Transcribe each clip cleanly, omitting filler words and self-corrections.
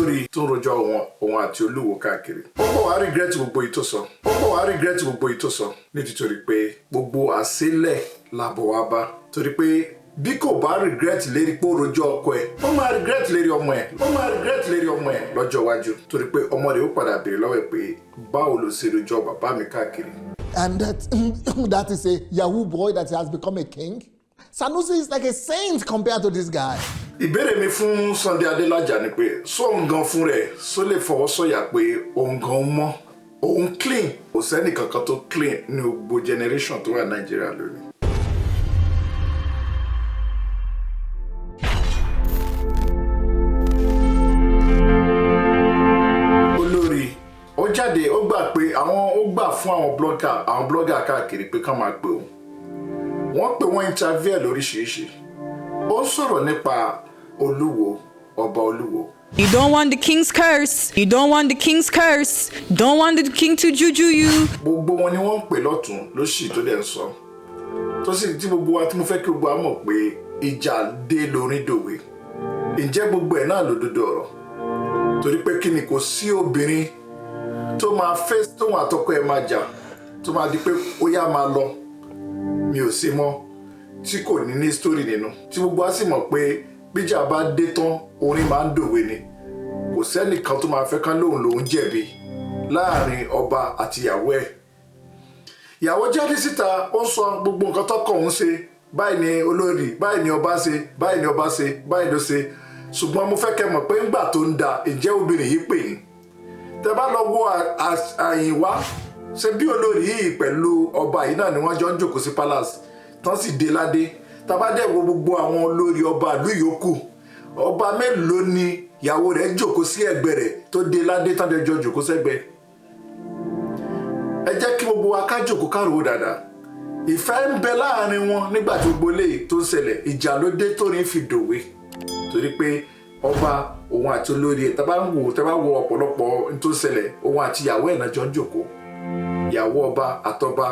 Olórí tó ń rojọ́ òun àti Olúwo káàkiri, ó bọ̀ wá regret gbogbo èyí tó sọ, ó bọ̀ wá regret gbogbo èyí tó sọ, nítorí pé gbogbo àṣélẹ̀ làbọ̀ wá bá, torí pé bí kò bá regret lérí pé ó rojọ́ ọkọ ẹ̀, ó máa regret lérí ọmọ ẹ̀, ó máa regret lérí ọmọ ẹ̀ lọ́jọ́ iwájú, torí pé ọmọ rẹ̀ ó padà béèrè lọ́wọ́ ẹ̀ pé báwo ló ṣe rojọ́ bàbá mi káàkiri. And that is a Yahoo boy that has become a king. Sanusi is like a saint compared to this guy. Ìbéèrè mi fún Sunday Adélájà ni pé sóun gan fún rẹ̀ só lè fọwọ́ sọ̀yà pé òun gan mọ́, òun clean? Kò sẹ́nì kankan tó clean ní gbogbo generation tó wà Nàìjíríà lónìí. Olórí ó jáde, ó gbà pé àwọn, ó gbà fún àwọn blogger káàkiri pé ká máa pè òun. Wọ́n pè wọ́n, interview ẹ̀ lóríṣiríṣi. Ó sọ̀rọ̀ nípa Olúwo, ọba Olúwo. You don't want the king's curse. You don't want the king's curse. Don't want the king to juju you. Gbogbo wọn ni wọ́n ń pè lọ́tún lóṣì tó dẹ̀ ń sọ, tó sì tí gbogbo wa tí mo fẹ́ kí gbogbo wa mọ̀ pé ìjà dé lórí dòwe. Ǹjẹ́ gbogbo ẹ̀ náà lòdodo ọ̀rọ̀? Torí pé kí ni, kò sí obìnrin tó máa fẹ́ tóun àtọkọ ẹ̀ máa jà, tó máa di pé ó yá, máa lọ, mi ò sí mọ́, tí kò ní ní story nínú, tí gbogbo wa sì mọ̀ pé bíjà bá dé tán, orin máa ń dòwe ni. Kò sẹ́nìkan tó máa fẹ́ kán lóun lòún jẹ̀bi láàrin ọba àti ìyàwó ẹ̀. Ìyàwó jáde síta, ó sọ gbogbo nǹkan tọkọ òun ṣe, báyìí ni olórí, báyìí ni ọba ṣe, báyìí ni ọba ṣe, báyìí ló ṣe. Ṣùgbọ́n mo fẹ́ kẹ́ mọ̀ pé ńgbà tó ń da, ìjẹ́ obìnrin yìí pè yín? Tẹ́ bá lọ wo Àyìnwá ṣe bí olórí yìí pẹ̀lú ọba yìí náà ni wọ́n jọ ń jòkó sí palace tán sì dé ládé. Tá bá dẹ̀ wo gbogbo àwọn olórí ọba ìlú yòókù, ọba mélòó ni ìyàwó rẹ̀ jòkó sí ẹ̀gbẹ́ rẹ̀ tó dé ládé tán dẹ̀ jọ jòkó sẹ́gbẹ́? Ẹ jẹ́ kí gbogbo wa ká jòkó ká rò ó dáadáa. Ìfẹ́ ń bẹ láàrin wọn nígbà tí gbogbo eléyìí tó ń ṣẹlẹ̀. Ìjà ló dé tórin fi dòwe, torí pé ọba òun àti olórí ẹ̀, tá bá ń wò, tá bá wo ọ̀pọ̀lọpọ̀ tó ń ṣẹlẹ̀, òun àti ìyàwó ẹ̀ náà jọ ń jòkó, ìyàwó ọba àtọba.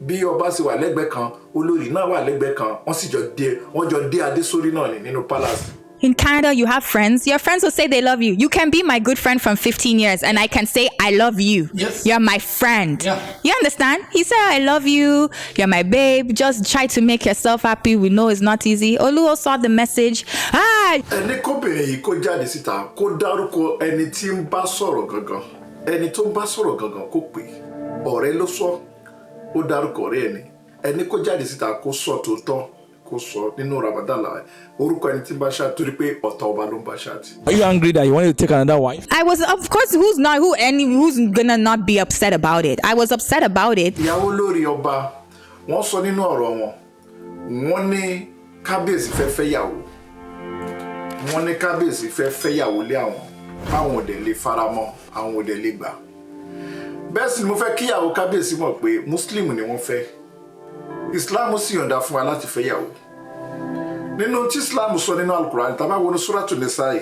Bí ọba sì wà lẹ́gbẹ̀ẹ́ kan, olórí náà wà lẹ́gbẹ̀ẹ́ kan, wọ́n sì jọ dé, wọ́n jọ dé adé sórí náà ní nínú palace. In Canada, you have friends. Your friends will say they love you. You can be my good friend from 15 years, and I can say, "I love you." Yes. You're my friend. Yeah. You understand? He said, "I love you. You're my babe. Just try to make yourself happy. We know it's not easy." Oluwo saw the message. Ah, Ẹni kóbìnrin yìí kó jáde síta, kó dárúkọ ẹni tí ń bá sọ̀rọ̀ gangan, ẹni tó ń bá sọ̀rọ̀ gangan, kó pè é. Ọ̀rẹ́ ló sọ, ó dárúkọ ọ̀rẹ́ ẹni. Ẹni kó jáde síta, kó sọ tòótọ́, kó sọ nínú Ramadan la orúkọ ẹni tí ń bá ṣáà, torí pé ọ̀tá ọba ló ń bá ṣáà tì. Are you angry that you wanted to take another wife? I was, of course, who's not, who, any, who's gonna not be upset about it? I was upset about it. Ìyàwó lórí ọba, wọ́n sọ nínú ọ̀rọ̀ wọn, wọ́n ní kábíyèsí fẹ́ fẹ́yàwó, wọ́n ní kábíyèsí fẹ́ fẹ́yàwó lé àwọn, báwọn ò dẹ̀ lè faramọ́, àwọn ò dẹ̀ lè gbà. Bẹ́ẹ̀ sì ni mo fẹ́ kíyàwó kábíyèsí mọ̀ pé Muslim ni wọ́n fẹ́. Islam sì yọ̀ǹda fún wa láti fẹ́yàwó. Nínú tí Islam sọ nínú Alukurani, tá a bá wọnú Suratu Nisai,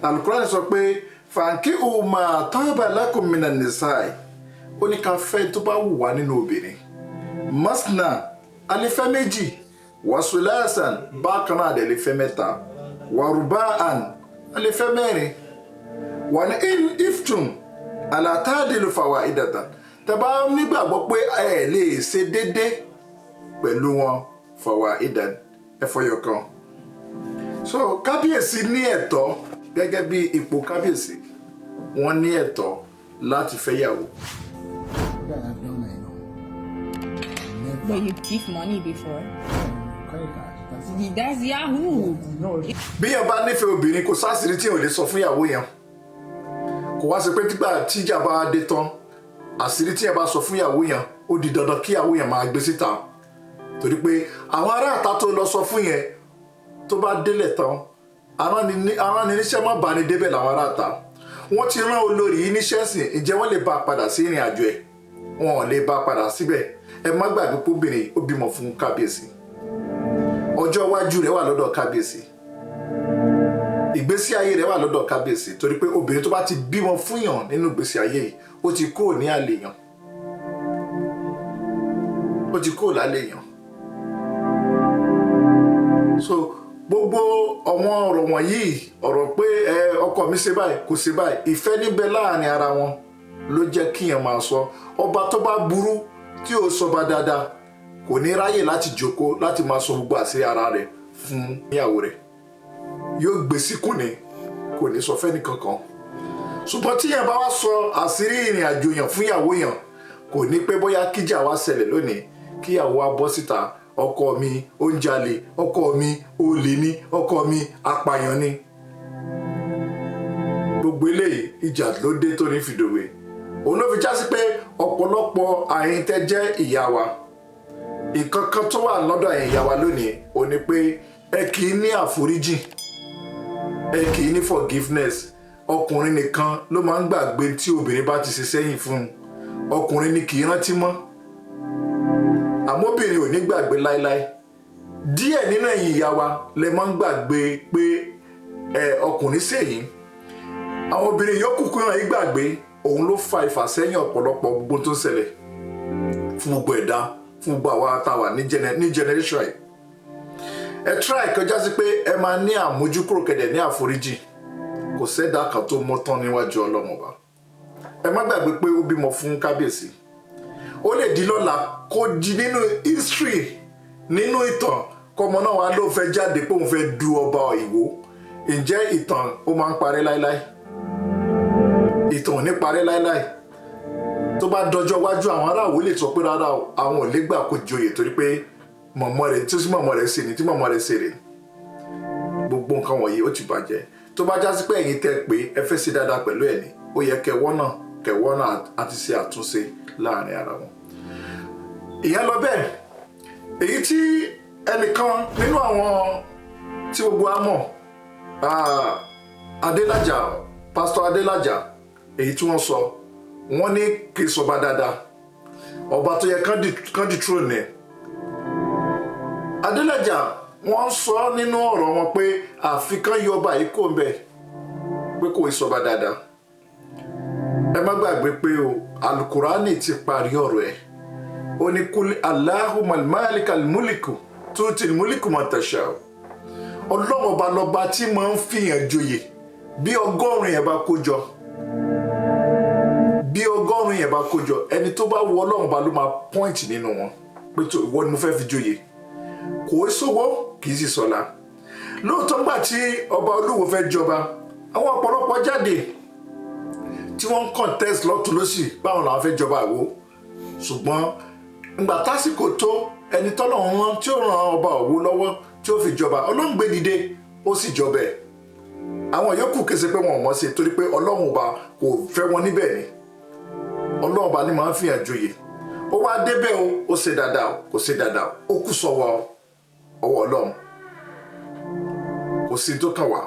Alukurani sọ pé fankihu ma taba lakum minan nisai. Ó ní ká fẹ́ tó bá wù wá nínú obìnrin. Masna, a lè fẹ́ méjì, wasulasan, bákan náà a dẹ̀ lè fẹ́ mẹ́ta, waruba'an, a lè fẹ́ mẹ́rin. Wà ní in iftum alla ta'dilu fawahidatan, tẹ́ bá nígbàgbọ́ pé ẹ lè ṣe déédé pẹ̀lú wọn, fawahidan, ẹ fọyọ kan. So kábíyèsí ní ẹ̀tọ́, gẹ́gẹ́ bí ipò kábíyèsí, wọ́n ní ẹ̀tọ́ láti fẹ́yàwó. Yeah, I've done that. Never. But you thief money before. Credit card. That's it. That's Yahoo. No. Bí yẹn bá nífẹ̀ẹ́ obìnrin, kò sáàsìrì tí yẹn ò lè sọ fún ìyàwó yẹn. Kò wá sí pé tígbà tíjà bá dé tán, àṣírí tí yẹn bá sọ fún ìyàwó yẹn, ó di dandan kí ìyàwó yẹn máa gbé síta, torí pé àwọn aráàta tó lọ sọ fún yẹn, tó bá délẹ̀ tán, arániníṣẹ́ má bá ní débẹ̀ làwọn aráàta. Wọ́n ti rán olórí yìí níṣẹ́ sìn, ǹjẹ́ wọ́n lè bá a padà sí ìrìn àjò ẹ̀? Wọn ò lè bá a padà síbẹ̀. Ẹ má gbàgbé pé obìnrin ó bímọ fún kábíyèsí, ọjọ́ iwájú rẹ̀ wà lọ́dọ̀ kábíyèsí, ìgbésí ayé rẹ̀ wà lọ́dọ̀ kábíyèsí, torí pé obìnrin tó bá ti bímọ fúnyàn nínú ìgbésí ayé yìí, ó ti kúrò ní àlè yàn, ó ti kúrò lálẹ́ yàn. So Gbogbo àwọn ọ̀rọ̀ wọ̀nyí, ọ̀rọ̀ pé ẹ ọkọ mi ṣe báyìí, kò ṣe báyìí, ìfẹ́ níbẹ̀ láàrin ara wọn ló jẹ́ kíyàn máa sọ. Ọba tó bá burú tí ò sọba dáadáa kò ní ráyè láti jókòó láti máa sọ gbogbo àṣírí ara rẹ̀ fún ìyàwó rẹ̀. Yóò gbé síkùn ni, kò ní sọ fẹ́ni kankan. Ṣùgbọ́n tíyàn bá wá sọ àṣírí ìrìn àjò yàn fún ìyàwó yàn, kò ní pé bóyá kíjà wá ṣẹlẹ̀ lónìí, kíyàwó wá bọ́ síta, ọkọ mi ó ń jalè, ọkọ mi olè ni, ọkọ mi apààyàn ni. Gbogbo eléyìí ìjà ló dé tó ní fìdòwe. Òun ló fi já sí pé ọ̀pọ̀lọpọ̀ àyín tẹ́ jẹ́ ìyá wa, nǹkan kan tó wà lọ́dọ̀ àyìn ìyá wa lónìí ò ní pé ẹ kì í ní àforíjì, ẹ kì í ní forgiveness. Ọkùnrin nìkan ló máa ń gbàgbé tí obìnrin bá ti ṣe sẹ́yìn fún un. Ọkùnrin ni kì í rántí mọ́, àmọ́ obìnrin ò ní gbàgbé láéláé. Díẹ̀ nínú ẹ̀yin ìyá wa lẹ máa ń gbàgbé pé ẹ ọkùnrin sẹ́yìn, àwọn obìnrin yòókù kúrò yìí gbàgbé. Òun ló fa ìfàsẹ́yìn ọ̀pọ̀lọpọ̀ gbogbo tó ń ṣẹlẹ̀ fún gbogbo ẹ̀dá, fún gbogbo àwa tá a wà ní generation yìí. Ẹ try kọjá sí pé ẹ máa ní àmójúkúrò kẹ̀dẹ̀ ní àforíjì. Kò sẹ́dá kan tó mọ́ tán níwájú Ọlọ́run Ọba. Ẹ má gbàgbé pé ó bímọ fún kábíyèsí. Ó lè di lọ́la kó di nínú history, nínú ìtàn, kọ́mọ náà wá ló fẹ́ jáde pé òun fẹ́ du ọba Ìwó. Ǹjẹ́ ìtàn ó máa ń parẹ́ láéláé? Ìtàn ò ní parẹ́ láéláé. Tó bá dọjọ́ iwájú, àwọn ará Ìwó lè sọ pé rárá o, àwọn ò lè gbà kó joyè torí pé mọ̀mọ́ rẹ̀ tí mọ̀mọ́ rẹ̀ ṣe ni tí mọ̀mọ́ rẹ̀ ṣe rè. Gbogbo nǹkan wọ̀nyí ó ti bàjẹ́. Tó bá jásí pé ẹ̀yin tẹ́ pé ẹ fẹ́ ṣe dáadáa pẹ̀lú ẹ̀ ni, ó yẹ kẹwọ́nà àti ṣe àtúnṣe láàrin ara wọn. Ìyẹn lọ bẹ́ẹ̀. Èyí tí ẹnìkan nínú àwọn tí gbogbo wa mọ̀, Adélájà, Pásítọ̀ Adélájà, èyí tí wọ́n sọ, wọ́n ní kì í sọba dáadáa, ọba tó yẹ kán di throne ẹ̀. Adélájà, wọ́n sọ nínú ọ̀rọ̀ wọn pé àfi kán yọ ọba yìí kó ń bẹ̀, pé kò í sọba dáadáa. Ẹ má gbàgbé pé o Alukurani ti parí ọ̀rọ̀ ẹ̀. Ó ní kúlẹ̀ Allahumma malikal muliku tutil muliku man tasha. Ọlọ́run ọba lọ́ba tí máa ń fìyàn joyè. Bí 100 yẹn bá kó jọ, bí 100 yẹn bá kó jọ, ẹni tó bá wọ Ọlọ́run ọba ló máa point nínú wọn pé tó ìwọ ni mo fẹ́ fi joyè. Kò í sówó, kì í sì sọ̀la. Lóòótọ́ ńgbà tí ọba Olúwo fẹ́ jọba, àwọn ọ̀pọ̀lọpọ̀ jáde tí wọ́n ń contest lọ́tún lọ́sì báwọn làwọn fẹ́ jọba Ìwó. Ṣùgbọ́n ńgbà tásìkò tó, ẹni tọ́lọ́run rán tí ó ran ọba Ìwó lọ́wọ́ tí ó fi jọba, Ọlọ́run gbé dìde, ó sì jọba ẹ̀. Àwọn yòókù kése pé wọn ò mọ̀ sí, torí pé Ọlọ́run ọba kò fẹ́ wọn níbẹ̀ ni. Ọlọ́run ọba ni máa ń fìyàn joyè. Ó wá débẹ̀ o, ó ṣe dáadáa o, kò ṣe dáadáa o, ó kù sọ́wọ́ ọwọ́ Ọlọ́run, kò sí tó kàn wá.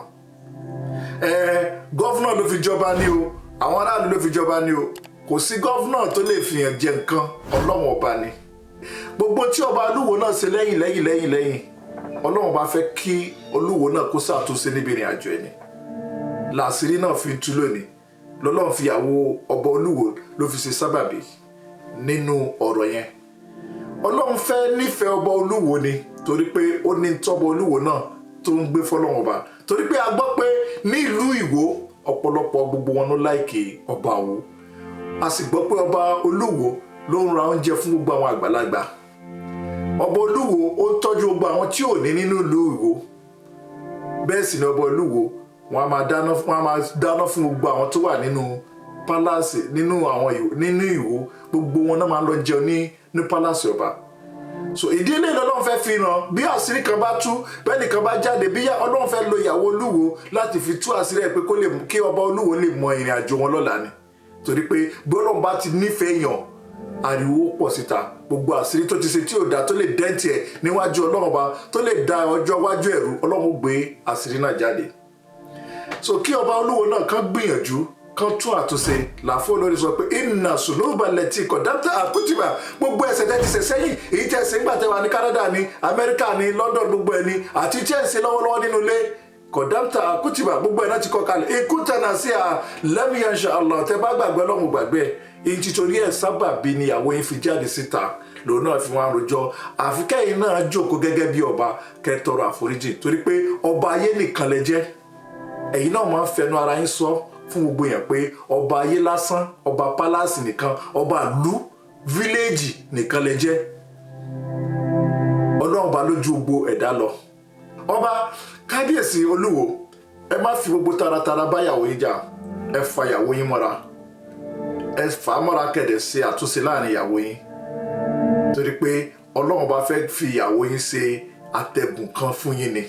Gọ́fúnà ló fi jọba ní o, àwọn aráàlú ló fi jọba ní o, kò sí gọ́fúnà tó lè fìyàn jẹ nǹkan, Ọlọ́run ọba ni. Gbogbo tí ọba Olúwo náà ṣe lẹ́yìn lẹ́yìn lẹ́yìn lẹ́yìn, Ọlọ́run bá fẹ́ kí Olúwo náà kó ṣàtúnṣe níbi ìrìn àjò ẹni. Làṣírí náà fi tú lónìí, lọ́lọ́run fi àwo ọba Olúwo ló fi ṣe sábàbí nínú ọ̀rọ̀ yẹn. Ọlọ́run fẹ́ nífẹ̀ẹ́ ọba Olúwo ni, torí pé ó ní tọ́ba Olúwo náà tó ń gbé fọlọ́run ọba. Torí pé a gbọ́ pé ní ìlú Ìwó ọ̀pọ̀lọpọ̀ gbogbo wọn ló láìkè ọba Ìwó. A sì gbọ́ pé ọba Olúwo ló ń ra oúnjẹ fún gbogbo àwọn àgbàlagbà. Ọba Olúwo ó ń tọ́jú gbogbo àwọn tí ò ní nínú ìlú Ìwó. Bẹ́ẹ̀ sì ni ọba Olúwo wọn a máa dáná fún gbogbo àwọn tó wà nínú pálásì, nínú àwọn nínú Ìwó, gbogbo wọn náà máa lọ jẹun ní pálásì ọba. So ìdílé Ọlọ́run fẹ́ fi hàn bí àṣírí kan bá tú, bẹ́ẹ̀ nìkan bá jáde, bí Ọlọ́run fẹ́ lo ìyàwó Olúwo láti fi tú àṣírí ẹ̀ pé kó lè kí ọba Olúwo lè mọ ìrìn àjò wọn lọ́la ni. Torí pé bí Ọlọ́run bá ti nífẹ̀ẹ́ yàn, ariwo pọ̀ síta, gbogbo àṣírí tó ti ṣe tí ò dá tó lè dẹ́ntì ẹ̀ níwájú Ọlọ́run ọba, tó lè da ọjọ́ iwájú ẹ̀rú, Ọlọ́run gbé àṣírí náà jáde. So kí ọba Olúwo náà kàn gbìyànjú kan tún àtúnṣe. Làfọ olórí sọ pé inna sùnúbà lẹ́tì kọ̀dáńtà àkútìbà, gbogbo ẹ̀ṣẹ̀ tẹ́ ti ṣẹ̀ sẹ́yìn, èyí tẹ́ ṣe ńgbà tẹ́ wà ní Canada ní Amẹ́ríkà ní London, gbogbo ẹ̀ ní àti tí ẹ̀ ṣe lọ́wọ́lọ́wọ́ nínú ilé, kọ̀dáńtà àkútìbà, gbogbo ẹ̀ náà ti kọ kalẹ̀. Ikú tẹ̀nà sí à lẹ́mìí insha Allah, tẹ́ bá gbàgbé Ọlọ́run gbàgbé ẹ̀. Èyí títorí ẹ̀ sábàbí ni ìyàwó yín fi jáde síta Lòun náà fi wọn àròjọ. Àfi kẹ́yìn náà jókòó gẹ́gẹ́ bí ọba, kẹ́ tọrọ àforíjì, torí pé ọba ayé nìkan lẹ jẹ́. Ẹ̀yin náà máa ń fẹnu ara yín sọ fún gbogbo èèyàn pé ọba ayé lásán, ọba palace nìkan, ọba ìlú, village nìkan lẹ jẹ́. Ọlọ́run bá lójú gbogbo ẹ̀dá lọ. Ọba Kábíyèsí Olúwo, ẹ má fi gbogbo taratara báyàwó yín jà. Ẹ fa ìyàwó yín mọ́ra, ẹ fà á mọ́ra, kẹ̀dẹ̀ ṣe àtúnṣe láàrin ìyàwó yín, torí pé Ọlọ́run bá fẹ́ fi ìyàwó yín ṣe àtẹ̀gùn kan fún yín ni.